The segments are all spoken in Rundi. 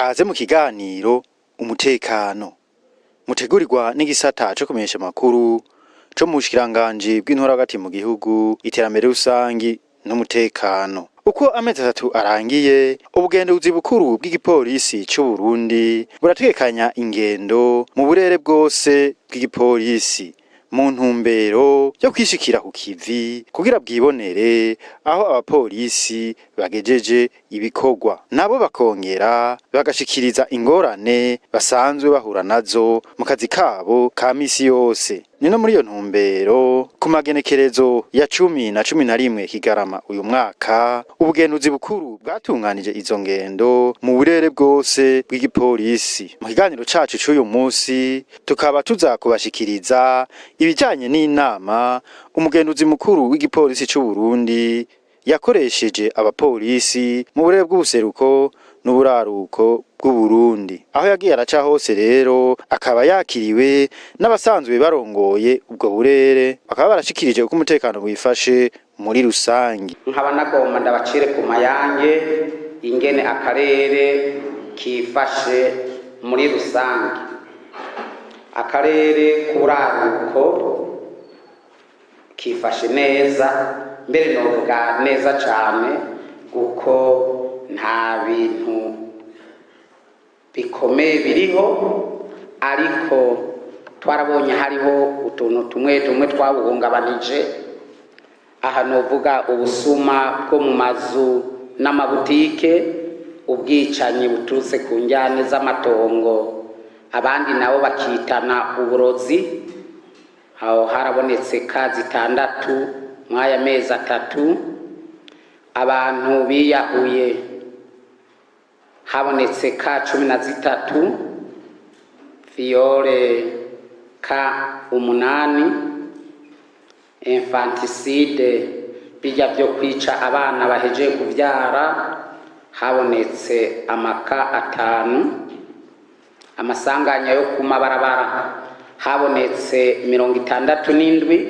Kaze mu kiganiro umutekano mutegurirwa n'igisata co kumenyesha amakuru co mu bushikiranganji bw'intora hagati mu gihugu, iterambere rusangi n'umutekano. Uko amezi 3 arangiye, ubugenduzi bukuru bw'igipolisi c'u Burundi burategekanya ingendo mu burere bwose bw'igipolisi mu ntumbero yo kwishikira ku kivi kugira bwibonere aho abapolisi bagejeje ibikorwa, nabo bakongera bagashikiriza ingorane basanzwe bahura nazo mu kazi kabo ka misi yose. Ni no muri iyo ntumbero, ku magenekerezo ya 10 na 11 Kigarama uyu mwaka, ubugenduzi bukuru bwatunganije izo ngendo mu burere bwose bw'igipolisi. Mu kiganiro cacu c'uyu musi tukaba tuza kubashikiriza ibijanye n'inama umugenduzi mukuru w'igipolisi c'u Burundi yakoresheje abapolisi mu burere bw'ubuseruko n'uburaruko bw'Uburundi. Aho yagiye araca hose rero akaba yakiriwe n'abasanzwe barongoye ubwo burere, bakaba barashikirije uko umutekano wifashe muri rusangi. Nkaba nagomba ndabacire ku mayange ingene akarere kifashe muri rusange. Akarere k'uraruko kifashe neza, mbere novuga neza cane, kuko nta bintu bikomeye biriho, ariko twarabonye hariho utuntu tumwe tumwe twabuhungabanije. Aha novuga ubusuma bwo mu mazu n'amabutike, ubwicanyi buturutse ku njyane z'amatongo, abandi nabo bakitana uburozi. Aho harabonetse ka 6 mw'aya mezi 3. Abantu biyahuye habonetse ka 13, viol ka 8, infanticide, bijya byo kwica abana bahejeje kuvyara, habonetse ama cas 5. Amasanganya yo ku mabarabara habonetse 67,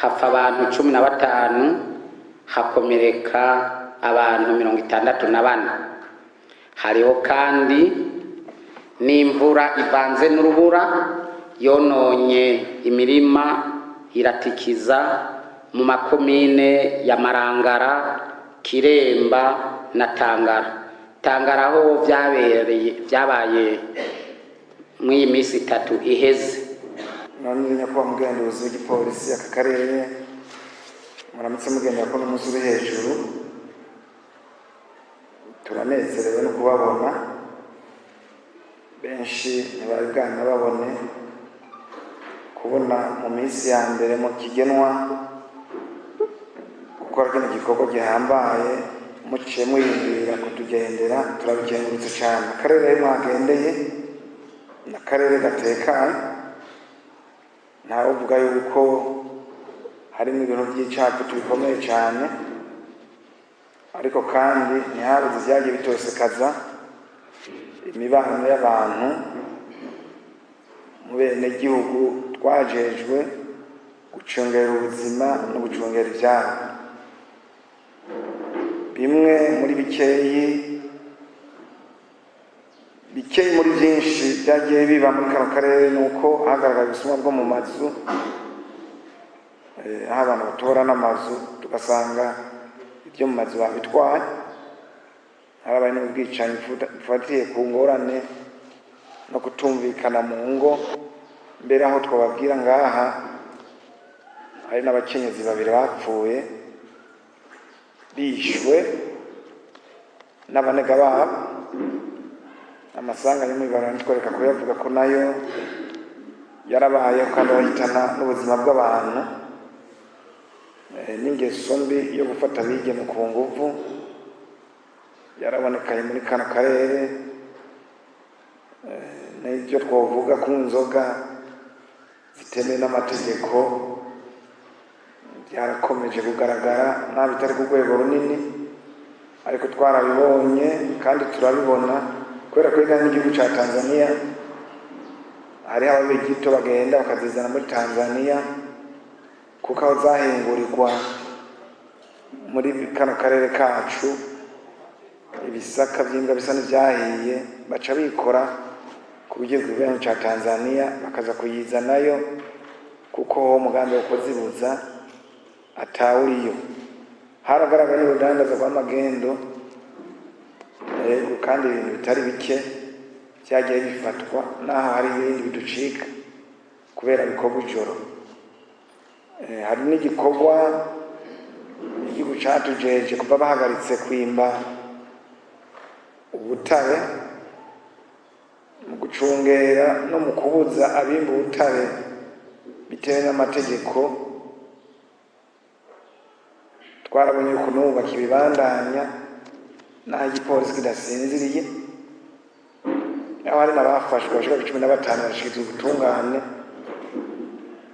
hapfa abantu 15, hakomereka abantu 64. Hariho kandi n'imvura ivanze n'urubura yononye imirima, iratikiza mu makomine ya Marangara, Kiremba na Tangara. Tangara aho byabereye, byabaye muri iyi minsi 3 iheze. None nyakubahwa mugenduzi w'igipolisi, aka karere muramutse mugendera ko n'umunsi uri hejuru, turanezerewe no kubabona. Benshi ntibari bwanababone. Kubona mu minsi ya mbere mu kigenwa gukora kino gikorwa gihambaye, muciye mwiyumvira kutugendera, turabikengurutse cyane. Akarere rero mwagendeye ni akarere gatekanye, ntawuvuga yuko harimo ibintu by'icaputu bikomeye cyane, ariko kandi ntihabuze ibyagiye bitosekaza imibano y'abantu mu benegihugu twajejwe gucungera ubuzima no gucungera ibyabo. Bimwe muri bikeyi, bikeyi muri byinshi byagiye biba muri kano karere, ni uko hagaragaye ubusuma bwo mu mazu, aho abantu batora n'amazu tugasanga ibyo mu mazu babitwaye. Harabaye n'ubwicanyi bufatiye ku ngorane no kutumvikana mu ngo. Mbere aho twababwira ngaha, hari n'abakenyezi babiri bapfuye bishwe n'abanega babo. Amasanganya mw'ibarabara ntitwereka kuyavuga ko nayo yarabayeho kandi arahitana n'ubuzima bw'abantu. N'ingeso mbi yo gufata abigeme ku nguvu yarabonekaye muri kano karere. N'ibyo twovuga ku nzoga zitemewe n'amategeko byarakomeje kugaragara, nabi bitari ku rwego runini, ariko twarabibonye kandi turabibona, kubera ko ingana n'igihugu cya Tanzania hariho ababigito bagenda bakazizana muri Tanzania, kuko aho zahingurirwa muri kano karere kacu Ibisaka vy'imbwa bisa n'ivyahiye baca bikora ku buryo bw'igihugu ca Tanzania, bakaza kuyizanayo kuko ho umugambi wo kuzibuza atawuriyo. Haragaragaye n'urudandaza rw'amagendo, yego, kandi ibintu bitari bike vyagiye bifatwa, naho hari ibindi biducika kubera bikorwa ijoro. Hari n'igikorwa igihugu catujeje kuva bahagaritse kwimba ubutare, mu gucungera no mu kubuza abimba ubutare bitewe n'amategeko. Twarabonye yuko n'ubu bakibibandanya naho igipolisi kidasinziriye, aho hari n'abafashwe bashika 15 bashikirizwa ubutungane,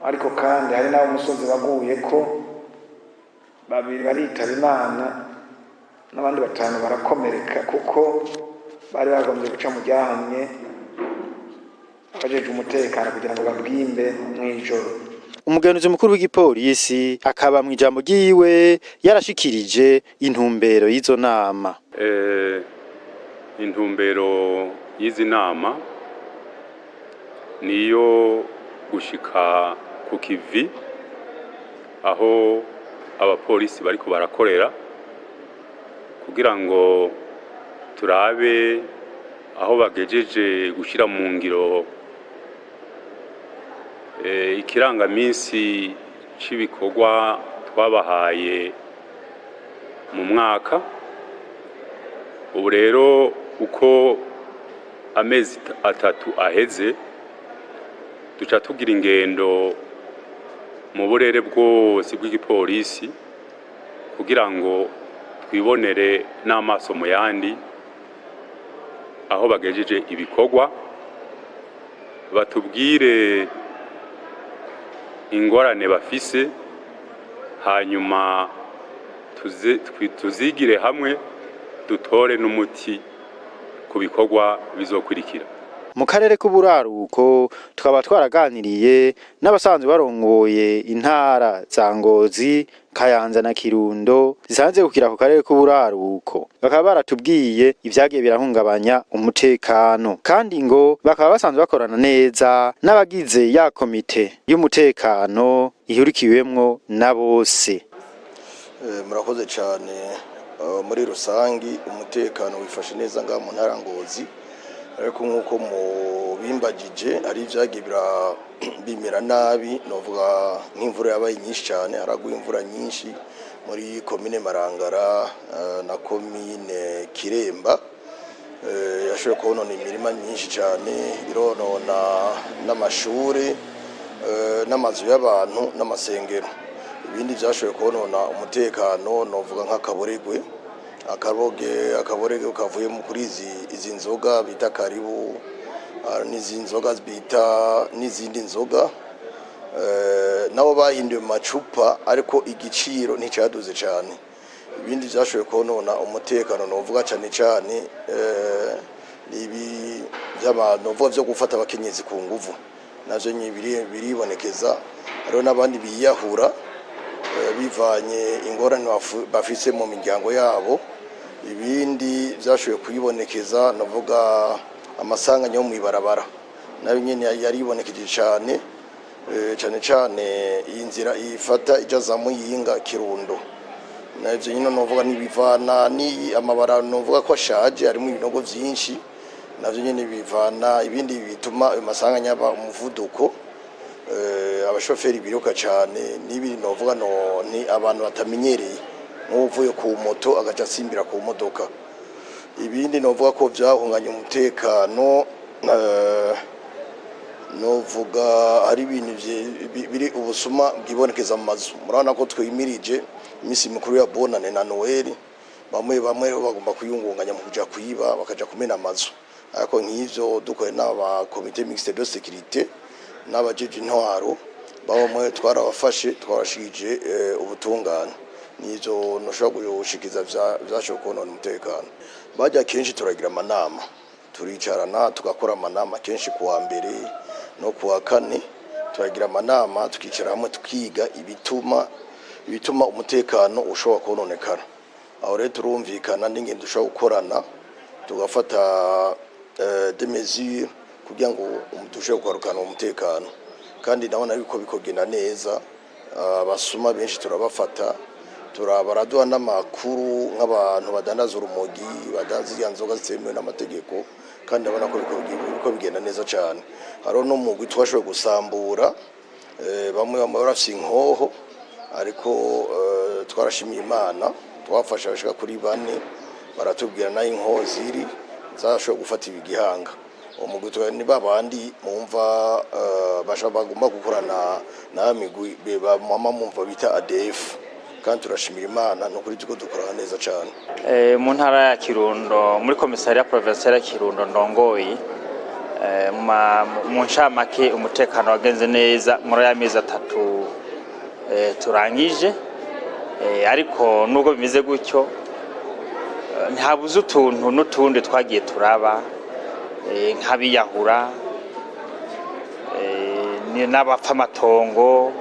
ariko kandi hari n'abo umusozi baguye ko babiri baritaba Imana n'abandi batanu barakomereka, kuko bari bagombye guca mu ryahumye abajejwe umutekano kugira ngo babwimbe mw'ijoro. Umugenzuzi mukuru w'igipolisi akaba mu ijambo ryiwe yarashikirije intumbero y'izo nama. Intumbero y'izi nama niyo gushika ku kivi aho abapolisi bariko barakorera, kugira ngo turabe aho bagejeje gushira mu ngiro ikirangaminsi c'ibikorwa twabahaye mu mwaka. Ubu rero uko amezi 3 aheze, duca tugira ingendo mu burere bwose bw'igipolisi kugira ngo twibonere n'amaso mu yandi aho bagejeje ibikorwa, batubwire ingorane bafise, hanyuma tuzigire hamwe dutore n'umuti ku bikorwa bizokurikira. Mu karere k'uburaruko tukaba twaraganiriye n'abasanzwe barongoye intara za Ngozi, Kayanza na Kirundo zisanzwe kukira ku karere k'uburaruko, bakaba baratubwiye ivyagiye birahungabanya umutekano, kandi ngo bakaba basanzwe bakorana neza n'abagize ya komite y'umutekano ihurikiwemwo na bose. Murakoze cyane. Muri rusangi umutekano wifashe neza ngaha mu ntara Ngozi, ariko nk'uko mubimbagije hari ibyagiye bimera nabi. Novuga nk'imvura yabaye nyinshi cyane, haraguye imvura nyinshi muri komine Marangara na komine Kiremba, yashoboye konona imirima myinshi cyane, ironona n'amashure, n'amazu y'abantu n'amasengero. Ibindi byashoboye konona umutekano novuga nk'akaboregwe, akaborege kavuye kuri izi nzoga bita karibu, n'izi nzoga bita n'izindi nzoga, nabo bahinduye mu macupa, ariko igiciro nticyaduze cyane. Ibindi byashoboye konona umutekano novuga cyane cyane ibi by'abantu novuga byo gufata abakenyezi ku nguvu, navyo biribonekeza. Hariho n'abandi biyahura bivanye ingorane bafise mu miryango yabo. Ibindi byashoboye kwibonekeza navuga amasanganya yo mw'ibarabara, nayo nyene yaribonekeje cyane, cyane cyane iyi nzira ifata ija za Muyinga, Kirundo. Navyo nyine novuga nibivana ni amabara novuga ko ashaje, harimo ibinogo vyinshi, navyo nyene bivana. Ibindi bituma ayo masanganya aba umuvuduko, abashoferi biruka cyane, n'ibindi novuga no ni abantu batamenyereye, nk'uvuye ku moto agaca asimbira ku modoka. Ibindi novuga ko vyahunganye umutekano, novuga ari ibintu biri ubusuma bwibonekeza mu mazu. Murabona ko twimirije iminsi mikuru ya Bonane na Noel, bamwe bamwe bagomba kuyungunganya mu kuja kwiba, bakaja kumena amazu. Ariko nk'ivyo dukoye n'aba comité mixte de sécurité n'abajeje intwaro, bamwe twarabafashe, twarashije ubutungane. Nizo noshobora gushikiza vyashoboye konona umutekano. Bajya kenshi turagira amanama, turicarana tugakora amanama kenshi kuwa mbere no kuwa kane, turagira amanama tukicara hamwe tukiga ibituma umutekano ushobora kononekara. Aho rero turumvikana n'ingendo dushobora gukorana, tugafata des mesures kugira ngo dushobore kugarukana umutekano. Kandi ndabona yuko bikogenda neza. Abasuma benshi turabafata, baraduha n'amakuru nk'abantu badandaza urumogi, badandaza ziriya nzoga zitemewe n'amategeko. Kandi ndabona ko biriko bigenda neza cyane. Hariho n'umugwi twashoboye gusambura, bamwe bamwe barafise inkoho, ariko twarashimiye Imana, twafashe abashika kuri 4, baratubwira nayo inkoho ziri, zashoboye gufata igihanga. Uwo mugwi ni babandi mumva bagomba gukorana na migwi mama mumva bita ADF. Kandi turashimira Imana, ni ukuri turiko dukorana neza cane. Mu ntara ya Kirundo, muri commissariat provincial ya Kirundo ndongoye, mu ncamake umutekano wagenze neza muri aya mezi 3 turangije. Ariko nubwo bimeze gutyo, ntihabuze utuntu n'utundi twagiye turaba, nk'abiyahura n'abapfa amatongo,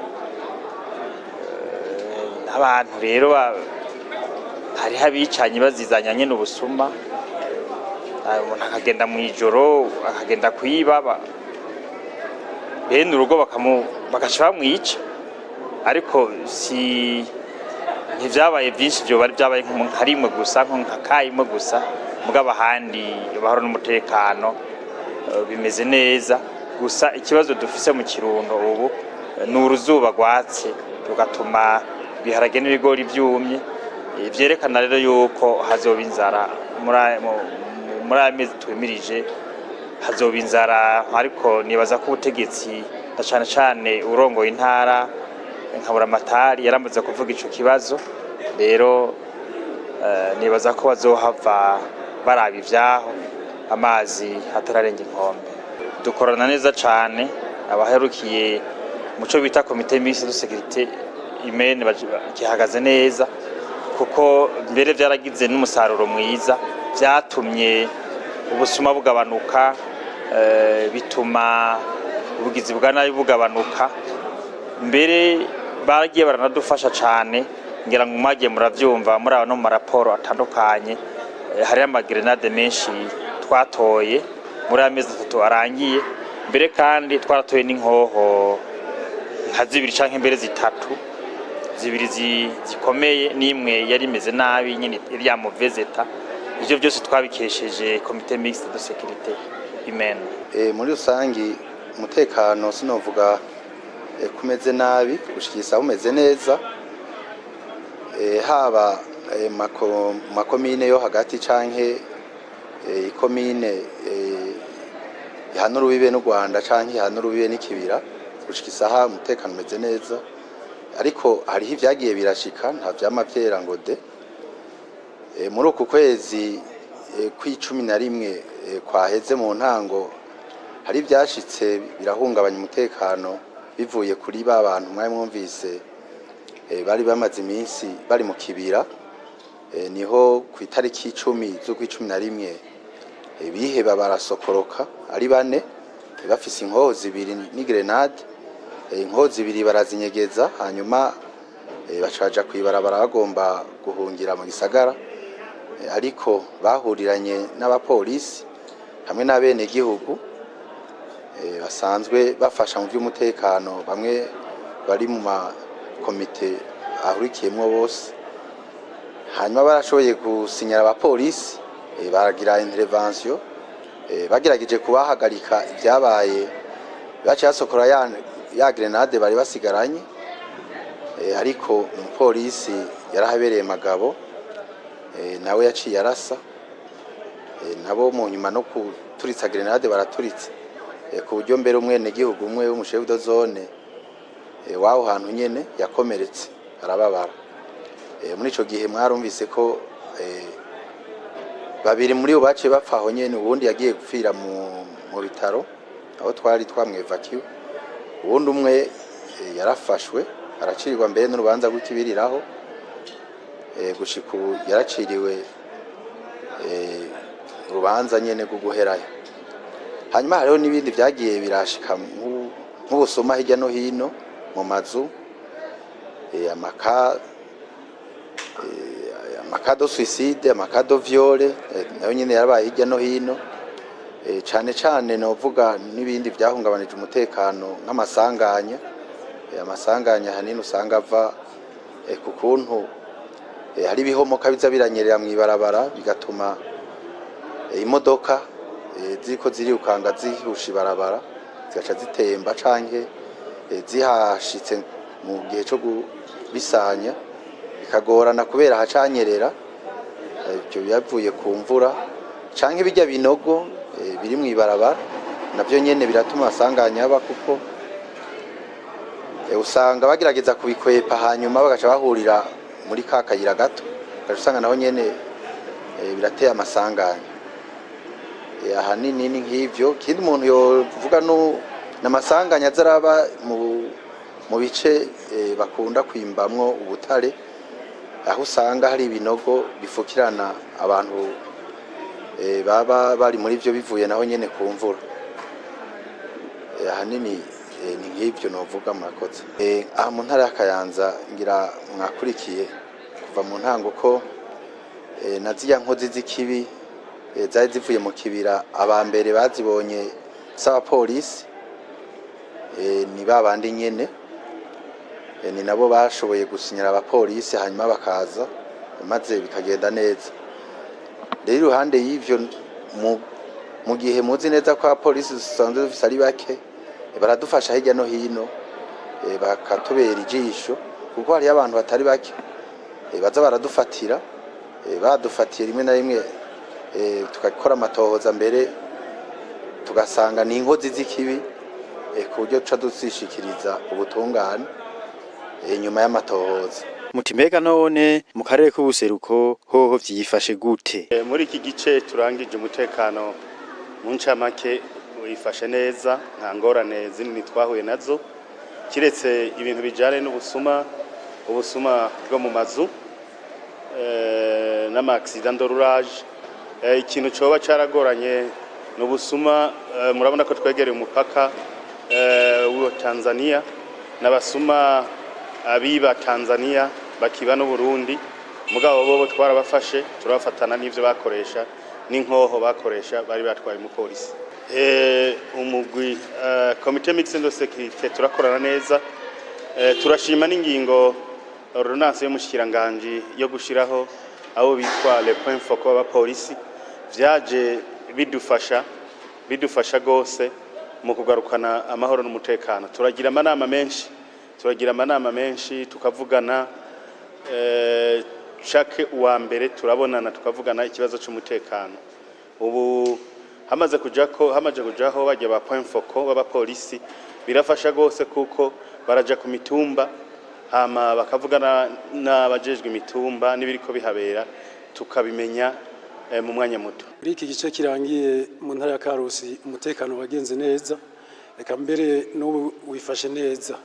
n'abantu rero hariho abicanyi bazizanya nyene ubusuma. Umuntu akagenda mw'ijoro, akagenda kwiba, bene urugo bagaca bamwica. Ariko si ntivyabaye vyinshi, vyoba byabaye nka rimwe gusa, nko nka kayimwe gusa. Mugabo ahandi bahora n'umutekano, bimeze neza. Gusa ikibazo dufise mu Kirundo ubu ni uruzuba rwatse rugatuma ibiharage n'ibigori vyumye. Vyerekana rero yuko hazoba inzara muri aya mezi twimirije, hazoba inzara. Ariko nibaza ko ubutegetsi, na cane cane urongoye intara nka Buramatari, yaramaze kuvuga ico kibazo. Rero nibaza ko bazohava baraba ivyaho amazi atararenga inkombe. Dukorana neza cane, abaherukiye muco bita comité mixte de sécurité humaine gihagaze neza, kuko mbere vyaragize n'umusaruro mwiza, vyatumye ubusuma bugabanuka, bituma ubugizi bwa nabi bugabanuka. Mbere baragiye baranadufasha cane, ngira ngo mwagiye muravyumva muri aba no mu maraporo atandukanye. Hariho amagrenade menshi twatoye muri aya mezi 3 arangiye. Mbere kandi twaratoye n'inkoho nka 2 canke mbere 3, 2 zikomeye n'imwe yari imeze nabi nyene iri ya mauvaise état. Ivyo byose twabikesheje comité mixte de sécurité humaine. Muri rusangi umutekano sinovuga kumeze nabi, gushikisa umeze neza, haba makomine yo hagati canke ikomine ihana urubibe n'u Rwanda canke ihana urubibe n'ikibira. Gushikisa aha umutekano umeze neza, ariko hariho ivyagiye birashika, nta vyama vyera ngo de. Muri uku kwezi kw'11 kwaheze, mu ntango hari ivyashitse birahungabanya umutekano, bivuye kuri ba bantu mwari mwumvise bari bamaze iminsi bari mu kibira. Niho ku itariki 10 z'ukw'11 biheba barasokoroka ari 4, bafise inkoho 2 n'igrenade. Inkoho 2 barazinyegeza, hanyuma baca baja kw'ibarabara bagomba guhungira mu gisagara. Ariko bahuriranye n'abapolisi hamwe n'abenegihugu basanzwe bafasha mu by'umutekano, bamwe bari mu makomite ahurikiyemwo bose. Hanyuma barashoboye gusinyara abapolisi, baragira intervention, bagerageje kubahagarika. Ibyabaye, baciye basokora ya grenade bari basigaranye, ariko umupolisi yarahabereye magabo, nawe yaciye arasa. Nabo mu nyuma no kuturitsa grenade baraturitse, ku buryo mbere umwenegihugu umwe w'umushefu de zone w'aho hantu nyene yakomeretse arababara. Muri ico gihe mwarumvise ko 2 muri bo baciye bapfa aho nyene, uwundi yagiye gupfira mu bitaro aho twari twamwevakiwe, uwundi umwe yarafashwe aracirirwa mbere n'urubanza rw'ikibiriraho. Gushika ubu yaraciriwe urubanza nyene rwo guherayo. Hanyuma hariho n'ibindi vyagiye birashika nk'ubusuma hirya no hino mu mazu, amaka Ama cas de suicide, ama cas de viol nayo nyene yarabaye hirya no hino. Cane cane novuga n'ibindi vyahungabanije umutekano nk'amasanganya. Amasanganya hanini usanga ava ku kuntu hari ibihomoka biza biranyerera mw'ibarabara, bigatuma imodoka ziriko zirirukanga zihusha ibarabara, zigaca zitemba canke zihashitse mu gihe co kubisanya bikagorana kubera hacanyerera. Ivyo byavuye ku mvura canke bijya binogo biri mw'ibarabara, navyo nyene biratuma amasanganya aba, kuko usanga bagerageza kubikwepa, hanyuma bagaca bahurira muri ka kayira gato, ugaca usanga naho nyene birateye amasanganya. Ahanini ni nk'ivyo. Ikindi umuntu yovuga n'amasanganya aza araba mu bice bakunda kwimbamwo ubutare, aho usanga hari ibinogo bifukirana abantu baba bari muri ivyo, bivuye naho nyene ku mvura. Ahanini ni nk'ivyo novuga. Murakoze. Aha mu ntara ya Kayanza, ngira mwakurikiye kuva mu ntango ko na zirya nkozi z'ikibi zari zivuye mu kibira, aba mbere bazibonye s'abapolisi, ni babandi nyene. Ni nabo bashoboye gusinyira abapolisi, hanyuma bakaza, maze bikagenda neza. Rero iruhande y'ivyo, mu gihe muzi neza ko abapolisi dusanzwe dufise ari bake, baradufasha hirya no hino, bakatubera ijisho, kuko hariyo abantu batari bake baza baradufatira. Badufatiye rimwe na rimwe, tugakora amatohoza mbere tugasanga ni inkozi z'ikibi, ku buryo duca duzishikiriza ubutungane nyuma y'amatohoza. Muti mbega none mu karere k'ubuseruko hoho vyifashe gute? Muri iki gice turangije, umutekano mu ncamake wifashe neza, nta ngorane zinini twahuye nazo, kiretse ibintu bijyanye n'ubusuma, ubusuma bwo mu mazu n'ama accidents de roulage. Ikintu coba caragoranye ni ubusuma. Murabona ko twegereye umupaka wa Tanzania, n'abasuma abiba Tanzania bakiba n'Uburundi. Mugabo bobo twarabafashe, turabafatana n'ivyo bakoresha, n'inkoho bakoresha bari batwaye umupolisi. Umugwi comité mixte de sécurité turakorana neza. Turashima n'ingingo, ordonnance y'umushikiranganji yo gushiraho abo bitwa les points focaux b'abapolisi. Vyaje bidufasha gose mu kugarukana amahoro n'umutekano. Turagira amanama menshi, tukavugana. Chaque uwa mbere turabonana, tukavugana ikibazo c'umutekano. Ubu hamaze kujaho bajya ba points focaux b'abapolisi, birafasha gose, kuko baraja ku mitumba, hama bakavugana n'abajejwe imitumba n'ibiriko bihabera, tukabimenya mu mwanya muto. Muri iki gice kirangiye mu ntara ya Karusi, umutekano wagenze neza, reka mbere n'ubu wifashe neza.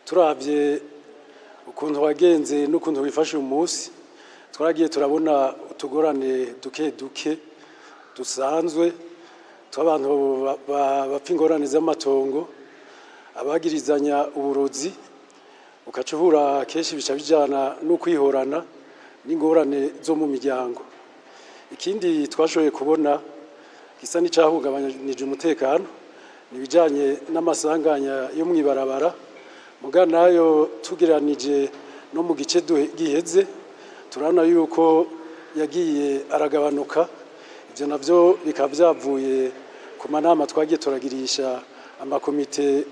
Turabye ukuntu wagenze n'ukuntu wifashe uyu munsi, twaragiye turabona utugorane duke duke dusanzwe tw'abantu bapfa ingorane z'amatongo, abagirizanya uburozi, ukaca uhura kenshi bica bijana no kwihorana n'ingorane zo mu miryango. Ikindi twashoboye kubona gisa n'icyahungabanije umutekano ni ibijyanye n'amasanganya yo mw'ibarabara. Muga nayo tugereranije no mu gice giheze, turabona yuko yagiye aragabanuka. Ibyo navyo bikaba byavuye ku manama twagiye turagirisha amakomite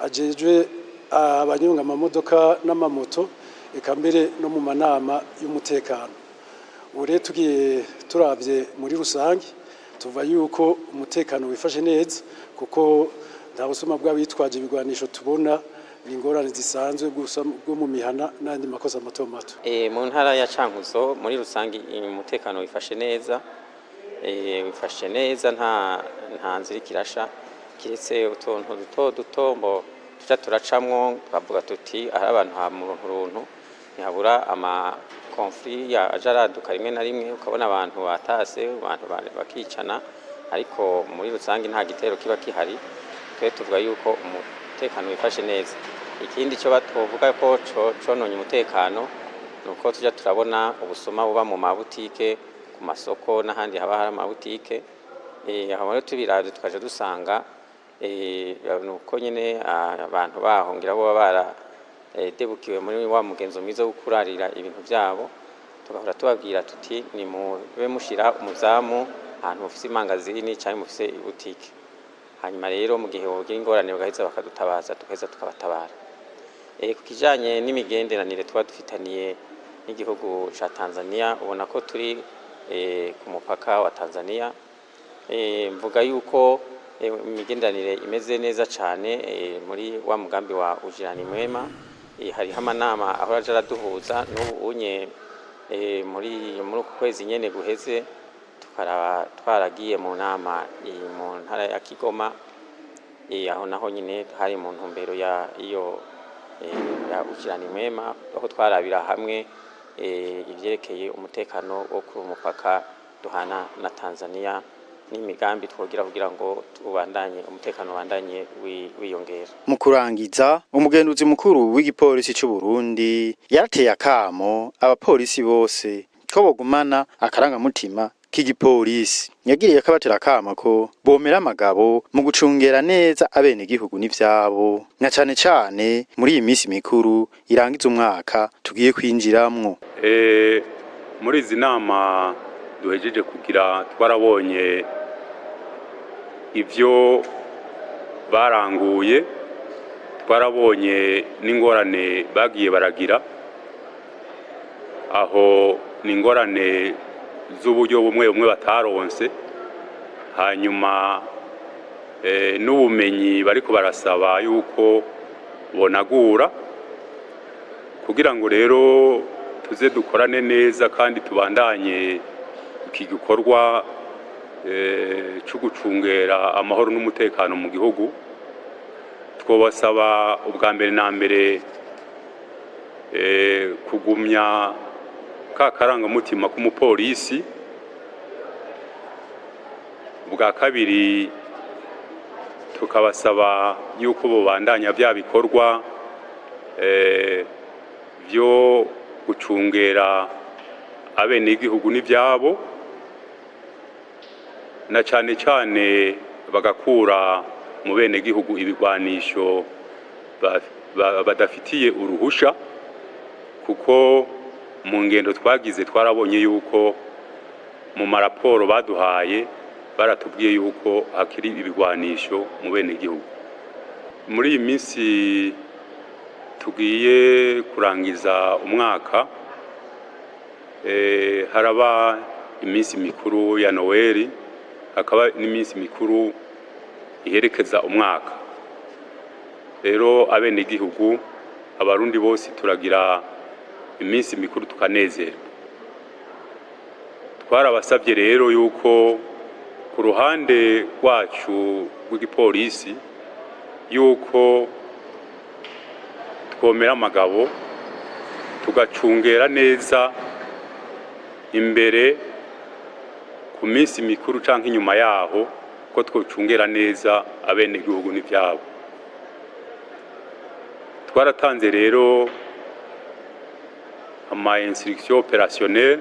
ajejwe abanyonga amamodoka n'amamoto, eka mbere no mu manama y'umutekano. Ubu rero tugiye turabye muri rusange, tuva yuko umutekano wifashe neza, kuko nta busuma bw'abitwaje ibigwanisho tubona, ni ingorane zisanzwe gusa bwo mu mihana n'andi makosa mato mato. Mu ntara ya Cankuzo muri rusange umutekano wifashe neza, wifashe neza, nta nzira ikirasha, kiretse utuntu duto duto mbo tuja turacamwo tukavuga tuti ahari abantu ha mu runtu ntihabura ama conflits aja araduka rimwe na rimwe, ukabona abantu batase, abantu bakicana, ariko muri rusange nta gitero kiba kihari. Twe tuvuga yuko umutekano wifashe neza. Ikindi cyo batovuga ko cononye umutekano Nuko tujya turabona ubusuma buba mu mabutike, ku masoko n'ahandi haba hari amabutike. Aho rero tubiravye tukaja dusanga nuko nyene abantu baho ngira boba bara debukiwe muri wa mugenzo mwiza wo kurarira ibintu vyabo. Tugahora tubabwira tuti: "Nimube mushira umuzamu ahantu mufise imangazini canke mufise ibutike." Hanyuma rero mu gihe wogira ingorane bagaheza bakadutabaza, tugaheza tukabatabara. Ku kijanye n'imigenderanire tuba dufitaniye n'igihugu ca Tanzania, ubona ko turi ku mupaka wa Tanzania. Mvuga yuko imigenderanire imeze neza cane muri wa mugambi wa ujirani mwema. Hariho amanama ahora aja araduhuza. N'ubu unye muri uku kwezi nyene guheze tukaraba twaragiye mu nama mu ntara ya Kigoma. Aho naho nyine hari mu ntumbero ya iyo ya ujirani mwema, aho twarabira hamwe ivyerekeye umutekano wo ku mupaka duhana na Tanzania n'imigambi twogira kugira ngo tubandanye umutekano ubandanye wiyongera. Mu kurangiza, umugenduzi mukuru w'igipolisi c'u Burundi yarateye akamo abapolisi bose ko bogumana akarangamutima k'igipolisi. Yagiriye akabatera akamo ko bomera amagabo mu gucungera neza abenegihugu n'ivyabo, na cane cane muri iyi minsi mikuru irangiza umwaka tugiye kwinjiramwo. Muri izi nama duhejeje kugira, twarabonye ivyo baranguye, twarabonye n'ingorane bagiye baragira. Aho ni ingorane z'uburyo bumwe bumwe bataronse, hanyuma n'ubumenyi bariko barasaba yuko bonagura kugira ngo rero tuze dukorane neza kandi tubandanye iki gikorwa cyo gucungera amahoro n'umutekano mu gihugu. Twobasaba ubwa mbere na mbere kugumya ka karangamutima k'umupolisi. Ubwa kabiri, tukabasaba yuko bobandanya bya bikorwa byo gucungera abenegihugu n'ivyabo, na cane cane bagakura mu benegihugu ibigwanisho badafitiye uruhusha, kuko mu ngendo twagize twarabonye yuko mu maraporo baduhaye baratubwiye yuko hakiri ibigwanisho mu benegihugu. Muri iyi minsi tugiye kurangiza umwaka, haraba iminsi mikuru ya Noweli, hakaba n'iminsi mikuru iherekeza umwaka. Rero abenegihugu, Abarundi bose turagira iminsi mikuru tukanezerwa. Twarabasabye rero yuko ku ruhande rwacu rw'igipolisi yuko twomera amagabo, tugacungera neza imbere ku minsi mikuru canke inyuma yaho, ko twocungera neza abenegihugu n'ivyabo. Twaratanze rero ama instruction opérationnelle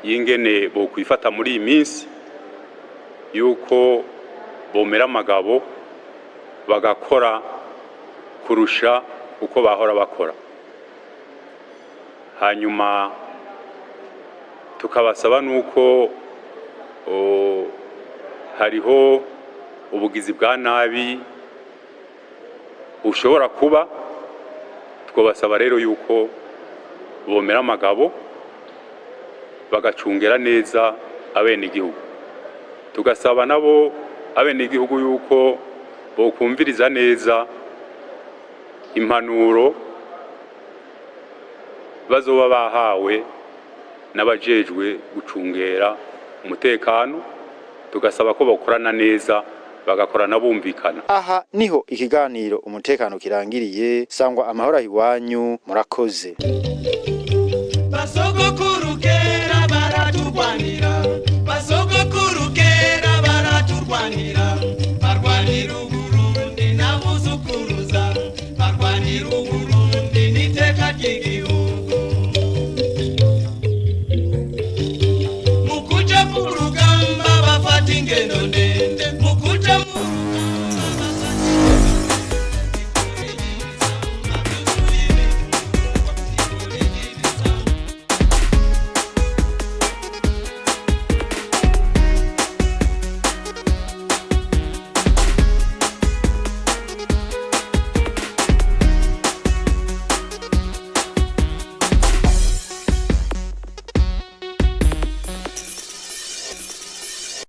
y'ingene bokwifata muri iyi minsi, yuko bomera amagabo bagakora kurusha uko bahora bakora. Hanyuma tukabasaba nuko hariho ubugizi bwa nabi bushobora kuba. Twabasaba rero yuko bomera amagabo bagacungera neza abenegihugu. Tugasaba nabo abenegihugu yuko bokumviriza neza impanuro bazoba bahawe n'abajejwe gucungera umutekano. Tugasaba ko bakorana neza, bagakorana bumvikana. Aha niho ikiganiro umutekano kirangiriye. Sangwa amahoro ahiwanyu, murakoze. Basogokuru.